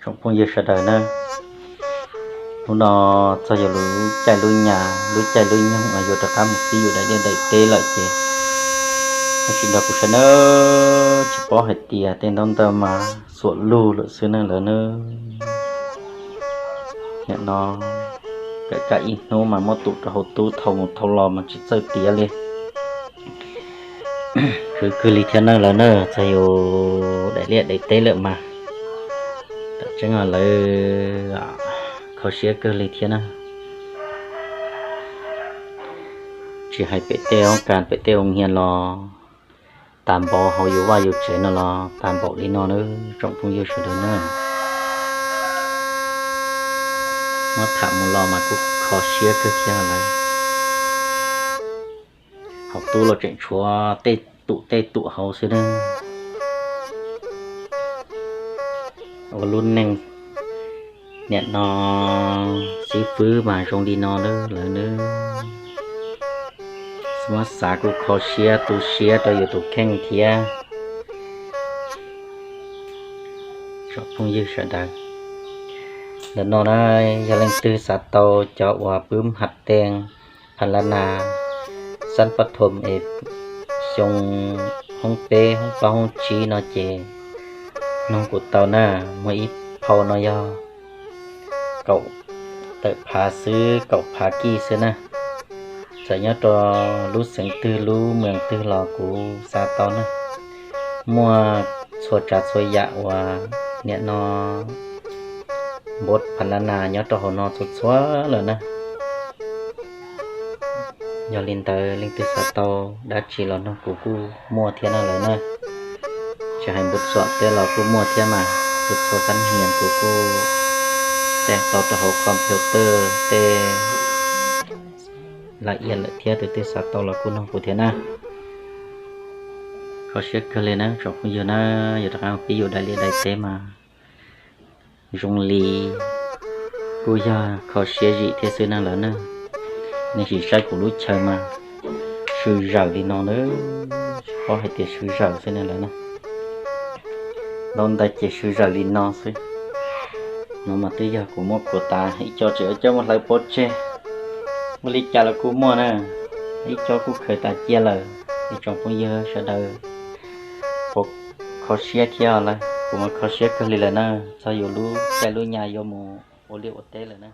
Tsoom phooj ywg sawv daws na, hnub no txog yuav lub caij lub nyoog, lub caij lub nyoog uas yuav rov qab mus pib yus daim liaj daim teb lawm ces, tab sis nrog kuv saib nawb, tsis paub hais tias tej ntaub ntawv mas xuam lug lawm xwb ne lawv nawb. Nim no, kaj ib hnub mas muab tum rau hauv tub thau mus thau los mas tsis txawj tiav li. Khwv kawg li thiab na lawv na, txog yuav daim liaj daim teb lawm mas, tam tseeb lawv kho siab kawg li thiab na. Tsis hais pem tej hoob kas pem tej hoo nyiaj los tag npaum, hauv yus vaj yus tsev no los tag npaum li no na, tsoom phooj ywg sawv daws na. Muab tham mus los mas kuj kho siab kawg thiab lawv. Hauv tub los tseem tshuav tej tum tej tum hauv xwb na. Ua lub neej nim no xib fwb mas zoo li no na lawv nawb. Muab xav kuj kho siab tu siab rau yus tus kheej thiab. Tsoom phooj ywg sawv daws, ntawm no na, yog leej twg xav tau cov uas pwb mham teej pha la nas xab pab thom es xyoo hoob peb hoob plaub hoob tsib no ces noog kuv tau na, muaj ib phau no yog kaum tawm phav xwb, kaum phav kij xwb na. Txawm nyob rau lub xeev twg lub moos twg los kuv xa tau na. Muaj txhua tsav txhua yam uas nim no npov pha la nas nyob rau hauv no txhua txhua lawm na. Yog li ntawd leej twg xav tau dab tsi los noog kuv kuj muaj thiab na lawv na. Tsis hais npum xuam tej los kuj muaj thiab mas, txhua txhua xab nias kuv kuj teb tau rau hauv computer tej laj iab lawm thiab, tus twg xav tau los kuj noog kuv thiab na. Kho siab kawg li na tsoom phooj ywg na, yuav rov qab pib yus daim liaj daim teb mas zoo li kuj yog kho siab zim thiab xwb na lawv na. Nej sim saib kuv lub chaw mas swm zawm li no na, tsis paub hais tias swm zawm xwb na lawv na. Ntaub ntawv ces swm zawm li no xwb. No mas twb yog kuv muab khuam tas, ib co tseem coj muab hlawv pov tseg, ua li cas los kuj muaj na, ib co kuj khaws tas cia lawm. Es tsoom phooj ywg sawv daws puas kho siab thiab lawm? Kuv mas kho siab kawg li lawm na, txog yus lub caij lub nyoog yuav mus ua liaj ua teb lawm na.